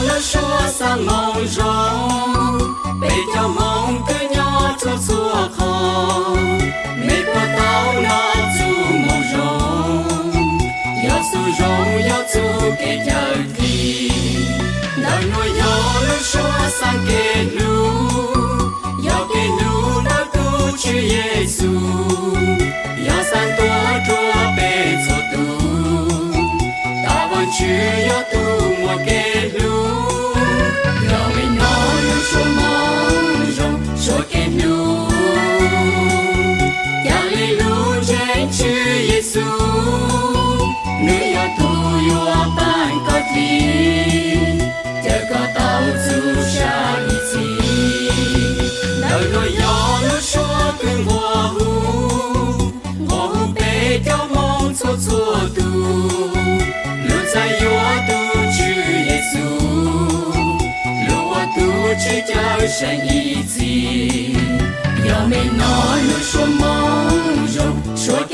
Lub suab xav moo zoo, peb cov Hmoob twb nyob txhua txhua qhov. Mej puas tau noj txuj moo zoo, yog txuj zoo yog txuj kev cawm dim. Ntawm nuav yog lub suab xav kev hlub, yog kev hlub ntawm tus Tswv Yexus, yog xav tuav rua peb txhua tus. Tab Vaajtswv yog tug muaj kev hlub, yog mej noj lub suab moo zoo, suab kev hlub, ca le lub ntsej Tswv Yexus, nwg yog tug yuav paab koj dlim, ca koj tau txug sa ib txhis. Ntawm nuav yog lub suab kws nqua hu, nqua hu peb cov Hmoob txhua txhua tug, lug txais yuav tug Tswv Yexus, lug ua tug Tswv cawm seej ib txhis. Yog mej noj lub suab moo zoo, suab